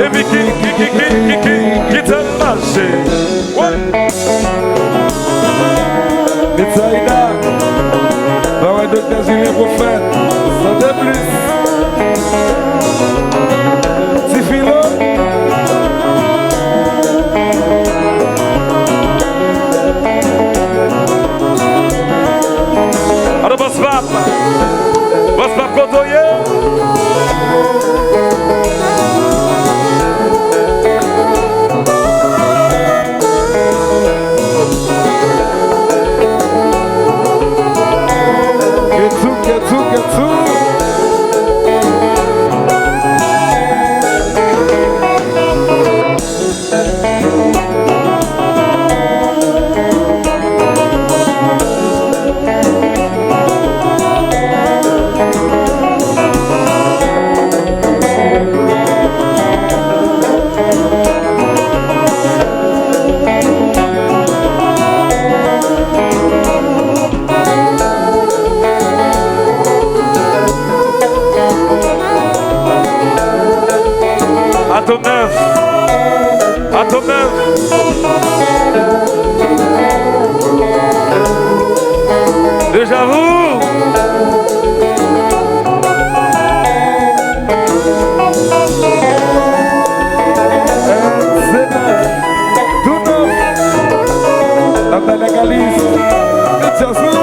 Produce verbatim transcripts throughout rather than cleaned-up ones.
Epi ki, ki, ki, ki, ki, ki, ki te mache. Wè. Betsaida. Pa wè Doktè Julien Prophète. Sante plis. Ti Filo. Alo, Bòs Pap. Bòs Pap, kote w ye? Kètsou, kètsou, kètsou. Atòm nèf. Atòm nèf. Deja vu. Zenèf. Tou nèf. Natalia Galis. Jazou.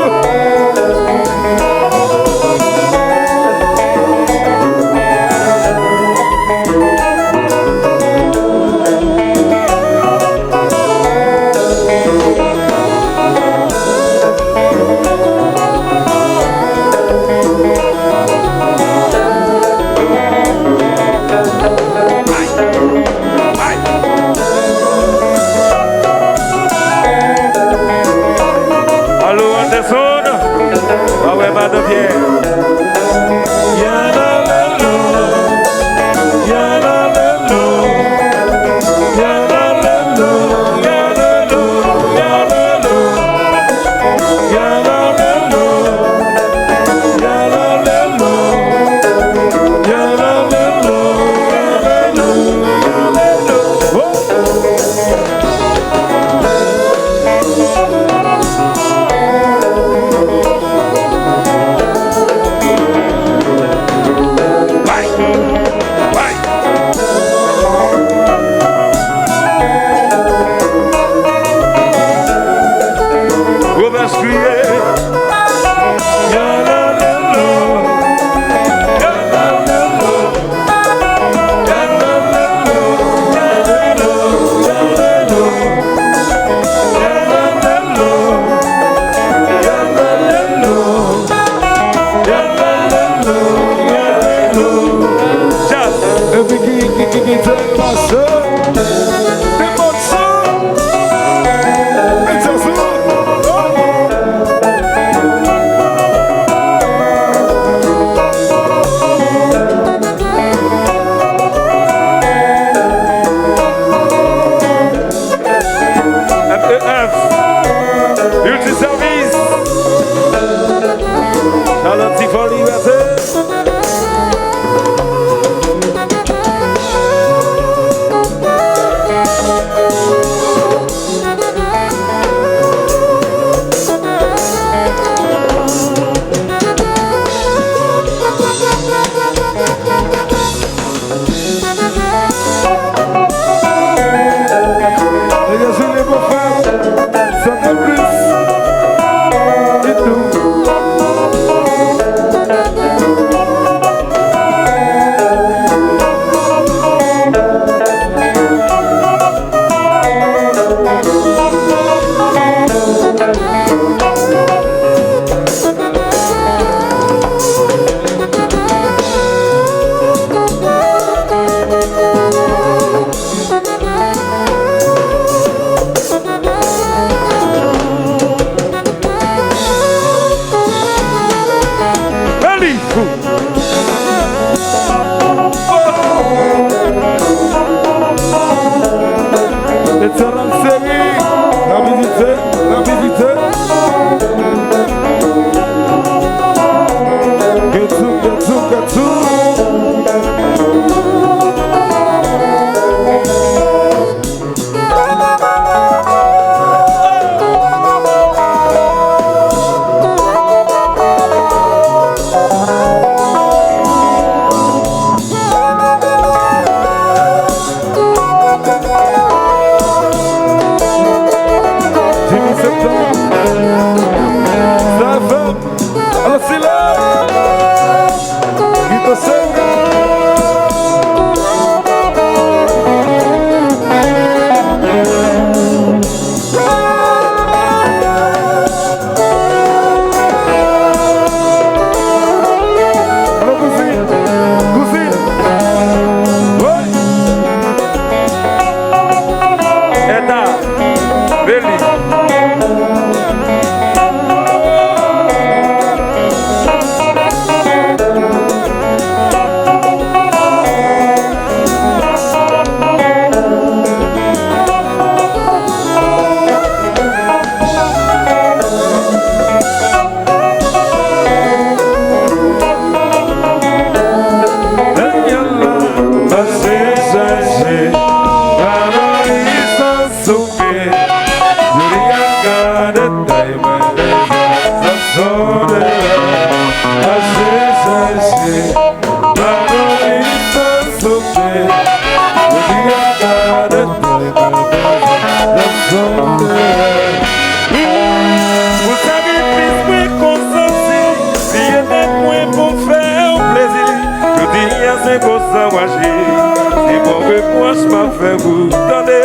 Yon repwòch m ap fè pou tande.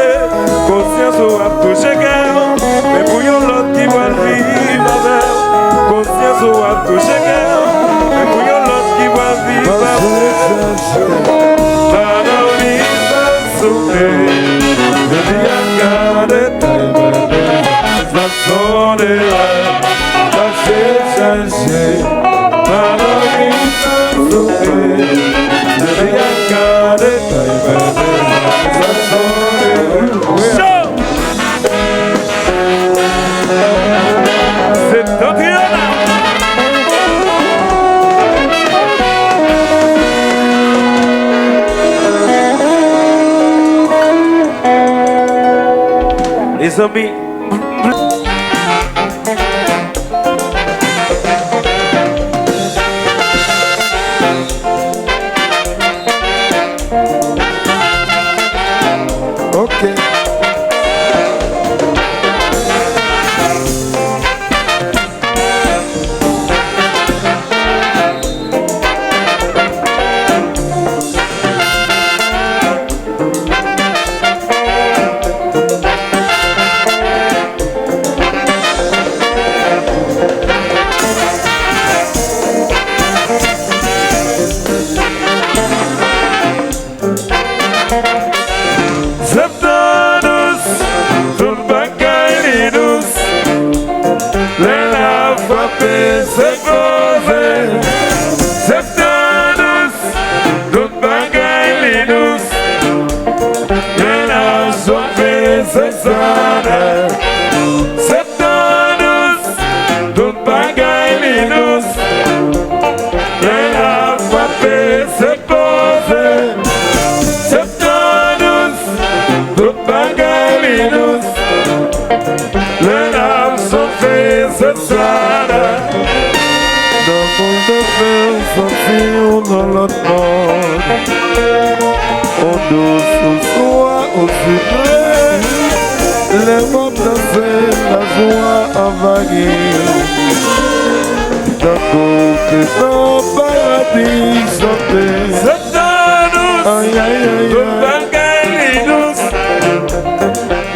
Konsyans ou ap touche kè w. Men pou yon lòt ki pral viv avè w. Konsyans ou ap touche kè w. Men pou yon lòt ki pral viv avè w. Pa dòmi san sonmen. Jodi a gade tay bèbè. Sa sonde la. Mache chache. Pa dòmi san sonmen. Jodi a gade tay bèbè. Sa sonde la. Cho! Se Tantriana. Mezanmi. Ok. Septan dous, tout bagay li dous. Lè l ap frape, se koze. Septan dous, tout bagay li dous. Lè l ap sofe, se sòlèy. Septan dous, tout bagay li dous. Lè l ap frape, se koze. Septan dous, tout bagay li dous. Lè l ap sofe, se sòlèy. Nan moun de fè w santi w nan lòt mond. On dous ou swa ou sikre. Lè m ap danse, lajwa anvayi. Tankou w te nan paradi chante. Septan dous, ay, ay, ay, tout bagay li dous.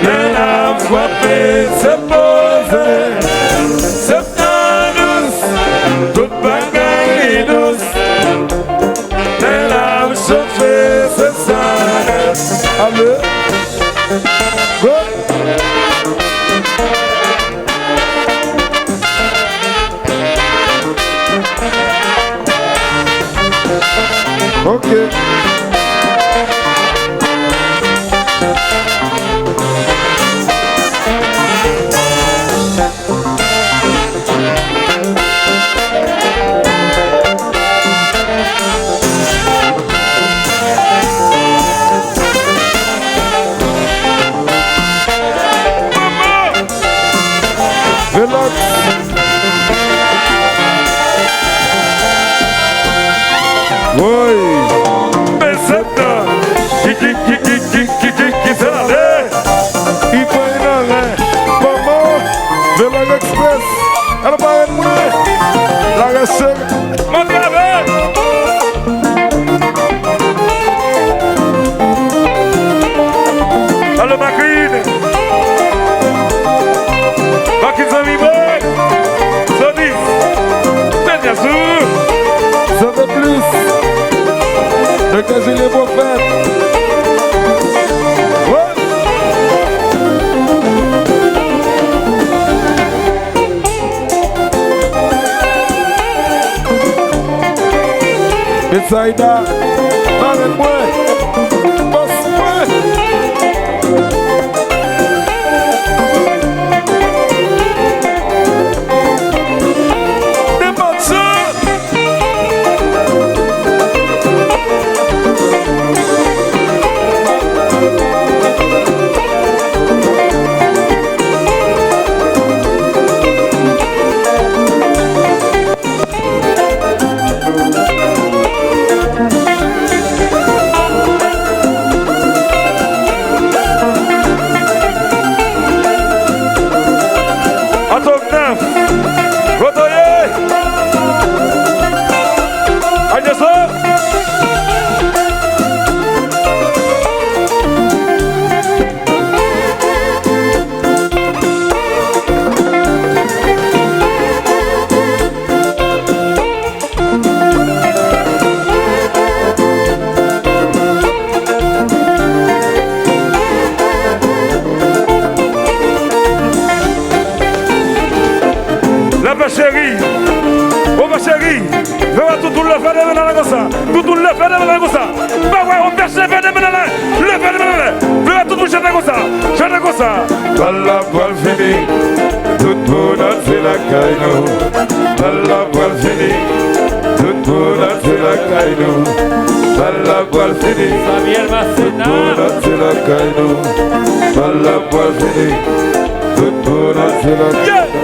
Lè l ap frape, se poze. Septan dous, tout bagay li dous. Lè l ap sofe, se sa. Ale. Go. Ok. Velox. Woy. Men septan. Ki, ki, ki, ki, ki, ki, ki, ki, se la, le. Li pran nan ren. Kòman? Velox Express. Alò, parèt mwen. La rèse. Monte avè. Allo Macrin. Macrin zanmi mwen. Sonis. Dènye sou. Sa fè plis. Doktè Julien Prophète. Wè. Betsaida, marèn mwen, bòs mwen. Depatcha. Leve de men nan konsa. Pa wè yon pèch, leve de men nan lè. Leve de men nan lè. Leve tout moun, chante konsa. Chante konsa. Bal la pral fini. Tout moun antre lakay nou. Bal la pral fini. Tout moun antre lakay nou. Bal la pral fini. Samuel Masséna. Tout moun antre lakay nou. Bal la pral fini. Tout moun antre lakay nou.